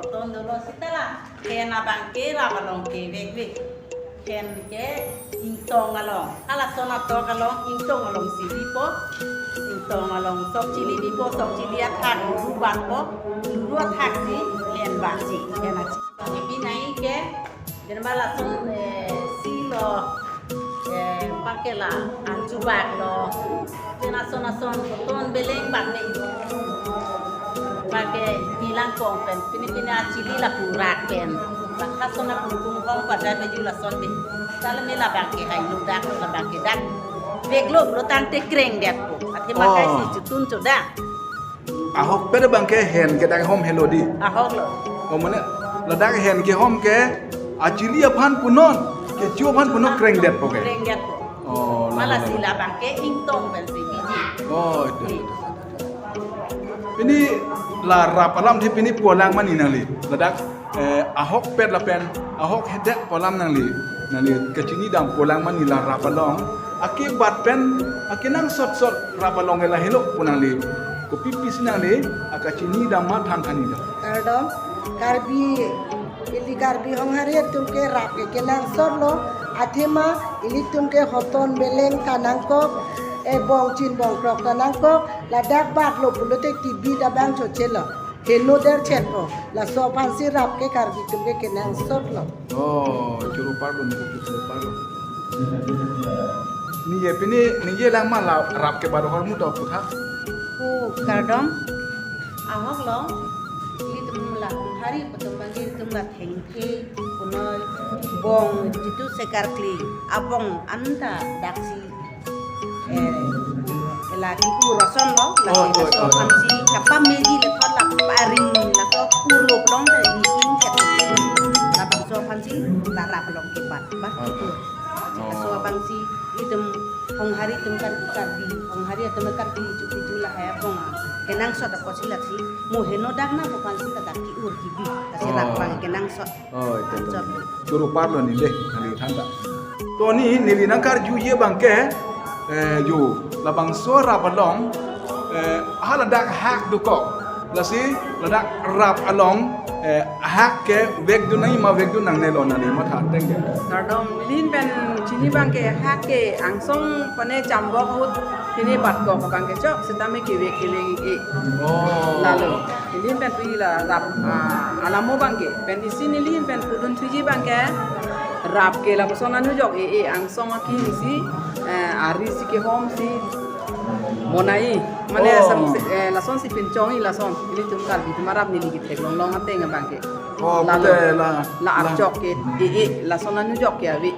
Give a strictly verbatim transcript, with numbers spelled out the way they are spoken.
Ton dolo seta la hen abang ke rap along kevek vek. Hen ke ingtong along. Halason atok along ingtong along si bipo. Ingtong along sok chili bipo, sok chili athak luru batpo. Luru athak si hen batsi. Hen achi. Pinai ke, den ba lason, eh, si lo, eh, pake la, anchubak lo. Pen ason ason, koton beleng bak ni. Pake bilang kong pen, pini pini achili lapu rak pen. Bak ason apu kung kong pada baju lason di. Sala me labang ke hai lo dak, labang ke dak. Vek lo, lo tangte krengdetpo. Athema Oh. kai si chutun choda. Ahokpet abang ke hen ke dak hom helo di. Ahok lo. Oh, mane, ladak hen kehom ke, achili aphan punon, kecho aphan punon krengdetpo ke. Krengdetpo. Oh, la, Mala la, la. sila abang ke ingtong pen si biji. Oh, itu, itu. Pini la rap alam thi pini pulang mani nangli. Ladak, eh, ahokpet lapen, ahok hedet pu alam nangli. Nangli kachini dam pulang mani la rap along. Akebat pen, akenangsot sot rap along ke lahelo pu nangli. Kopi pisi nangli, akachini dam ma than thani dam. Kardom, Karbi, ili Karbi Honghari atum ke rap ke kenangsot lo, athema ilitum ke hoton beleng ta nangkok, eh, bong chin bong krok ta nangkok, ladak bat lo pulote T B ta bang choche lo. Heno der chet po, laso aphan si rap ke Karbi atum ke kenangsot lo. Oh, choro parlo ni, choro parlo. Ni ye pini, ni ye lang ma la rap ke baru hormu tau putha. Oh, kardom. Ahok lo, ilitum la Honghari atum bang ilitum la thengthe, punoi, bong, jitu sekarkli, abong anta daksi, eh, lagi ur ason lo, Oh, lagi oh, laso oh. aphan si, kapameji le thot la paring, laso ur lo plong ta, ni ing ket, labangso aphan si, la rap along kebat, bat Oh. ur. Laso Oh. abang si, itum Honghari atum Karbi, Karbi, Honghari atum Karbi, chupi chu lahai abong, kenangsot apot si lasi, mo heno dak na pu aphan si ladak ke ur kebi, lasi Oh. rap abang kenangsot. Oh, itu, itu. Choro parlo ni deh, nangli than ta. To ni, neli nangkarjuji abang ke, eh, jo, labangso rap along, eh, ha ladak hak dokok. Lasi ladak rap along, eh, hak ke vekdun nangji ma vekdun nangne lo nangli matha ateng ke. Kardom, nelihin pen chini abang ke hak ke angsong pane chambok ahut pini batkok abang ke chok sitame kevek kevek e. Oh. Lalo. Nelihin pen pi la rap, ah, alamo abang ke. Pen isi nelihin pen pudun thuji abang ke. Rap ke lapuson anujok e, e angsong akin isi, eh, ari si kehom si monai. Mane Oh. asam si, eh, lason si pinchong i lason. Ilitum Karbi atum arap neli kethek longlong ateng abang ke. Oh, Lalo. pute la, La la. archok ke, e, e, lason anujok ke ave.